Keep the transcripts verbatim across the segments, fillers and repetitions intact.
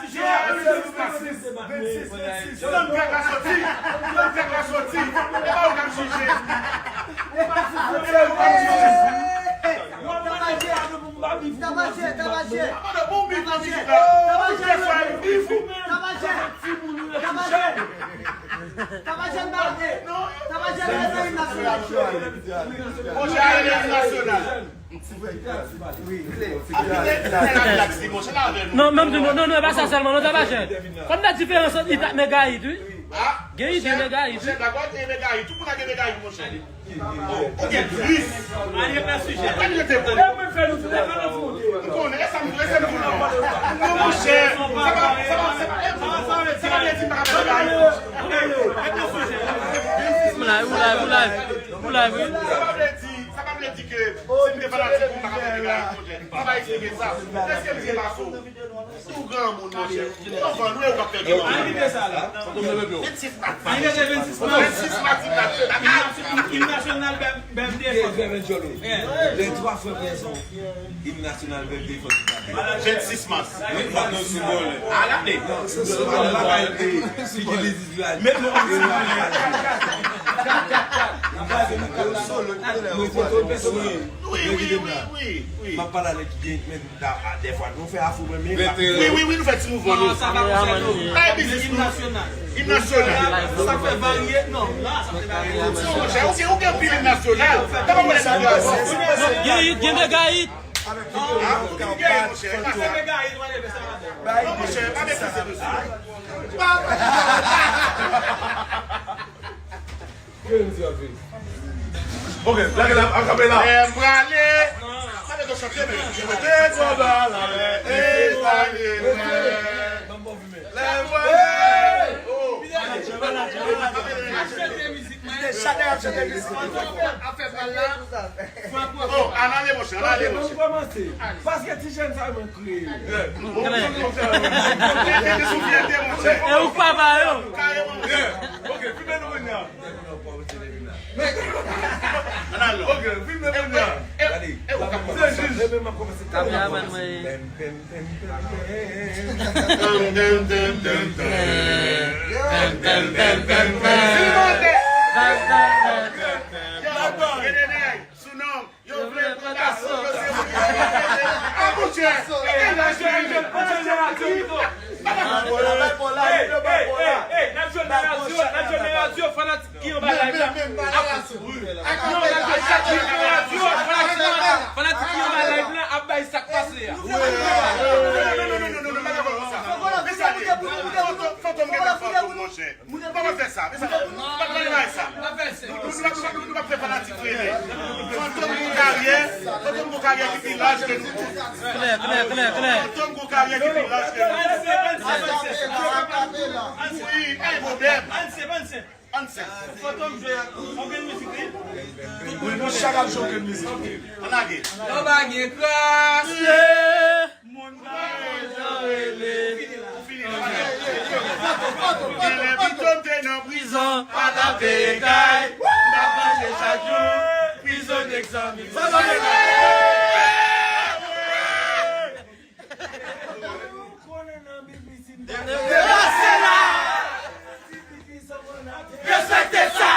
Ventis, ventis, ventis. Sann pèp la soti. Sann pèp la soti. E pa ou k ap jije. E pa ou k ap jije. Tabajè, tabajè. Tabajè, tabajè. Tabajè, tabajè. Tabajè, tabajè, tabajè, tabajè, tabajè, tabajè. Monchè, ale nan im nasyonal. Non, menm di nou, non, non, e pa sa sèlman, non, tabajè. Konn nan diferans ant it ak megayit, wi. Gen it, gen megayit, wi. Monchè, dakò, gen megayit. Tout moun gen megayit, monchè. Ou gen tris. Al rete nan sijè. Al rete nan sijè. M konnen, e sa m vle, se m vle. Non, monchè, sa pa, sa pa, sa pa, sa pa vle di m pa ka fè bagay. Ou live, ou live, ou live. Ou live, wi. Sa pa vle di, sa pa vle di ke si m te fanatik ou, m pa ka fè bagay, monchè. Sa pa eksplike sa. Èske m se maso? Si w granmoun, monchè, ou anvan nou e ou k ap fè granmoun. Ann kite sa la. Ventis mat. Ann kite ventis mat. Ventis mat, ventis mat. Im nasyonal, bèm, bèm defans. Les trois frères présents. Im nasyonal, bèm defans. Ventis mas. Wi, pa nan simbòl. Ala de. Figi Lizis la. Menm nou an simbòl. Wi, wi, wi, wi, wi. M ap pale avèk Jake, men Da-, a, dèfwa nou fè afro, men, men, wi, wi, wi, nou fè ti mouvman, nou. Sa pa konsène nou. Ay, biznis, im nasyonal. Im nasyonal. Sa fè varye, non, la, sa fè varye. Non, monchè, ou gen, ou gen anpil im nasyonal. Sa pa konsène nou. Gen it, gen megayit. Ah, ou gen megayit, monchè. Sa fè megayit, wale, sa va. Non, monchè, pa meprize mesye. Ok, lage la, akapela. Lè m prale. Sa vle di chante, men. Mete kò ba la, lè e prale. Lè m prale. Oh. Chante, chante mizik, men. Chante, chante mizik. Afè pral la. Oh, ann ale, monchè, ann ale, monchè. Paske ti jèn sa yo, mwen kreye. Yeah. Bon, bon, bon, bon. E ou pa ba yo. Kareman, monchè. Yeah. Ok, filme nou kounye a. Ann ale. Ok, filme kounye a. Gade. Kameraman mwen. Yo vle pran gason, yo se moun ki vle mete. Abouche, e la jèn, jèn, jèn jenerasyon pito. Hey, hey, hey, hey, n ap jwenn nan radyo, n ap jwenn nan radyo, fanatik ki anba live la ap kouri. Non, n ap jwenn nan radyo, fanatik, fanatik ki anba live la ap bay sa k pase a. Non, non, non, non, non, non, non, pa fè sa. Fantom, Fantom gen dwa fantom, monchè. Nou pa fè sa, fè sa. Nou pa pale bay sa. Nou, nou, nou, nou, nou pa fè fanatik rele. Fantom gon karyè, Fantom gon karyè ki pi laj ke nou tout. Klè, klè, klè, klè. Fantom gon karyè ki pi laj ke nou tout. Wi, pa gen pwoblèm. Fantom jwe yon grenn mizik li. Wi, nou chak ap jwe yon grenn mizik. Ann lage. Yo pa gen kras. Moun pa gen jan rele. Ou fini la. Genlè pito m te nan prizon, pa t ap peye kay. M t ap manje chak jou, prizonye k zanmi. Sa zanmi. Deplase la! Respekte sa!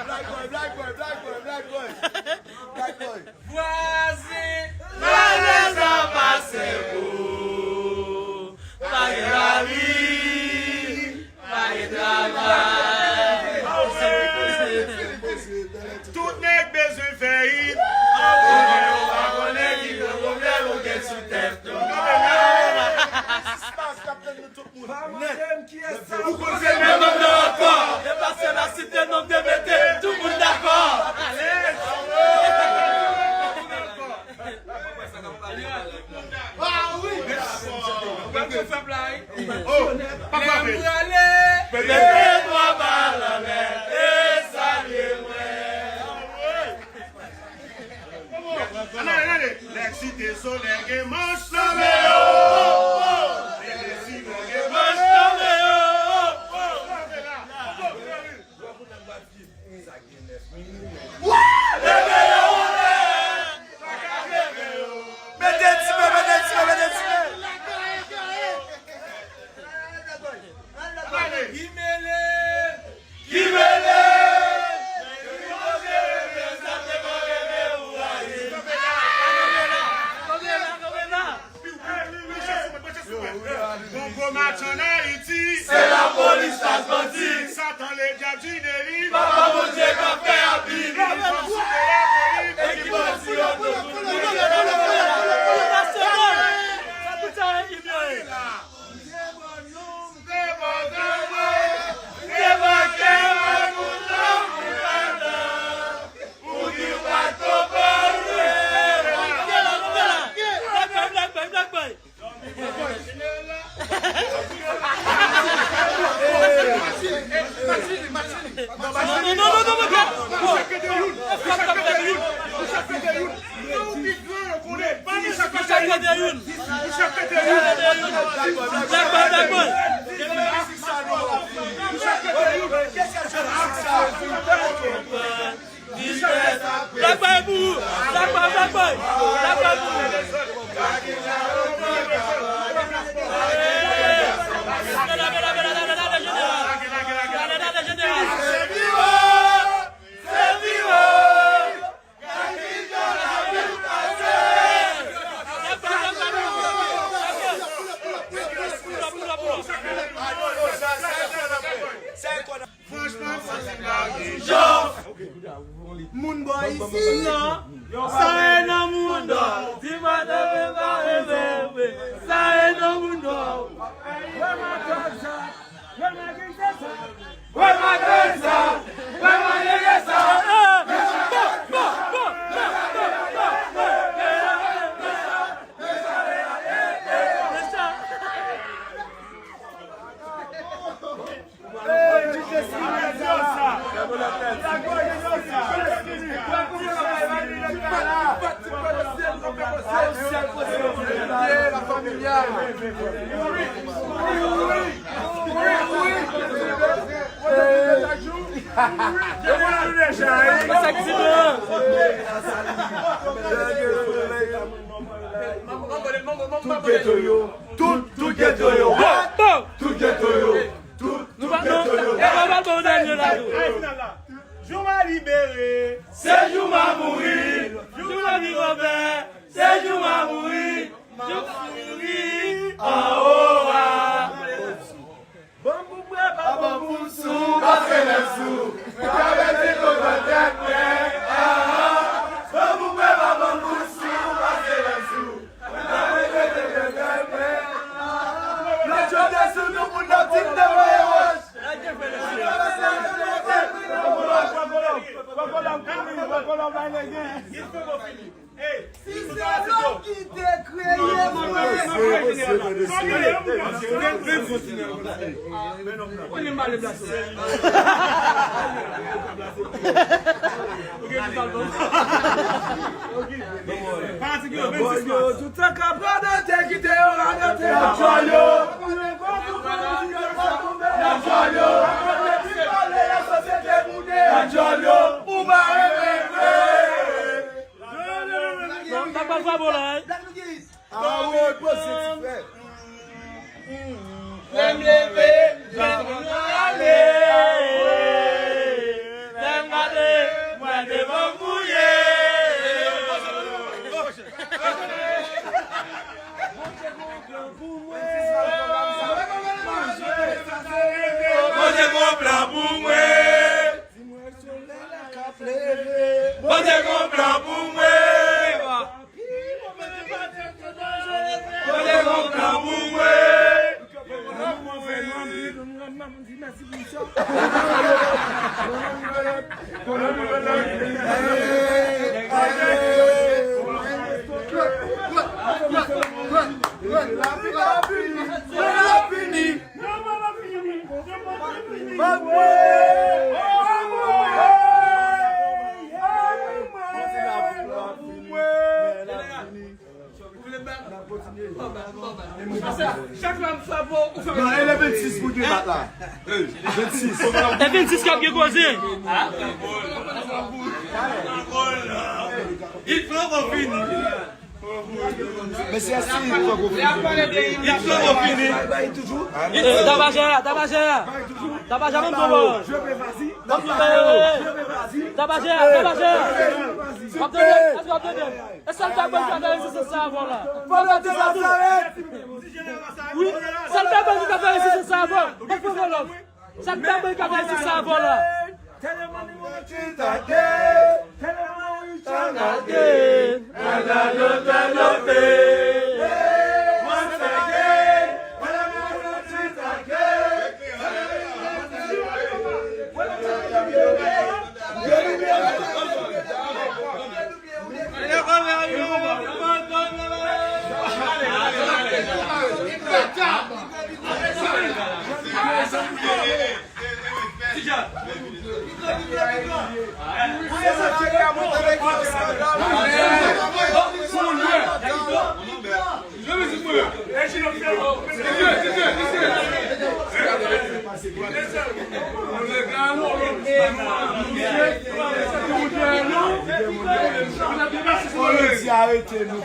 Black boy, black boy, black boy, black boy. Black boy. Vwazen! Vwazen sa pa senp, pa gen lari, pa gen travay. Tout nèg bezwen fè it. Ou konnen ou pa konnen ki gwo pwoblèm ou gen sou tèt ou. Ou konnen se menm nonm nan ankò. Deplase la site nonm de mete, tout moun dakò. Ah wi. Ou pa fè fèb la, wi. Oh, pa frape. Lè m prale. Mete twa bal anlè e salye mwen. Ann ale, ann ale. Nèg Site Solèy gen manch nan men yo. Nèg Simon gen manch nan men yo. Leve yo anlè. Mete ti men, mete ti men, mete ti men. Ki mele. Ki mele. Gon gwo match ann Ayiti. Se lapolis k ap bandi. Satan ledyab jine li. Papa Bondye k ap fè abim. Li fanm sou tè lapolis. E ki bandi yo tou. Debake, mwen kontan pou madan. Ou di w pa t konprann. Black boy, black boy, black boy. Non, non, non, non, non, non. Black boy, black boy. Black boy pou ou! Black boy, black boy! Black boy pou ou! Bela, bela, bela, bela, bela, jeneral! Bela, bela, jeneral! Se viwo! Se viwo! Black boy, black boy, black boy! Black boy! Pull up, pull up, pull up, pull up! Pull up, pull up, pull up, pull up! Franchman, m santi m pa gen jan. Moun bò isi. Sa e nan moun bò. Di madanm mwen pa renmen vre. Sa e nan moun bò. Wè madanm sa. Wè madanm sa. Wè madanm sa. Wè madanm sa. Tout geto yo, tout, tout geto yo, tout geto yo, tout, tout geto yo. Jouma libere, se Jouma mouri. Jouma viv anpè, se Jouma mouri. Jouma mouri anwo a. Ban m pou m bwè, pa ban m pou m sou, paske lè m sou, mwen ka mete dlo nan tèt mwen. Ah, ah. Ban m pou m bwè, pa ban m pou m sou, paske lè m sou, mwen ka mete dlo nan tèt mwen. Lòt jou te sou nou, moun nan di m te voye wòch. Si se lòm ki te kreye mwen. Toutan k ap radote, kite yo radote. Djòl yo. Djòl yo. Djòl yo. Ou pa renmen vre. Non, sa pa l frape w la, hein? Ah, wi, poze ti frè. Lè m leve, jan moun nan ale. Lè m gade, m wè devan m mouye. Bondye gon plan pou mwen. Bondye gon plan pou mwen. Bondye gon plan pou mwen. Non, e le vennsis pou gen bat la. Vennsis. E vennsis k ap gen koze. Mesye, si poko fini. Li poko fini. Bay toujou. Eh, Tabajè a, Tabajè a. Tabajè a, menm pawòl. Tabajè a, Tabajè a. W ap tande, èske w ap tande? E sèl Tabajè ki ka fè rezistans sa avè w la. Wi, sèl Tabajè ki ka fè rezistans sa avè w. Sak ta bay ka fè ti sa vòlò. Polisi arete nou.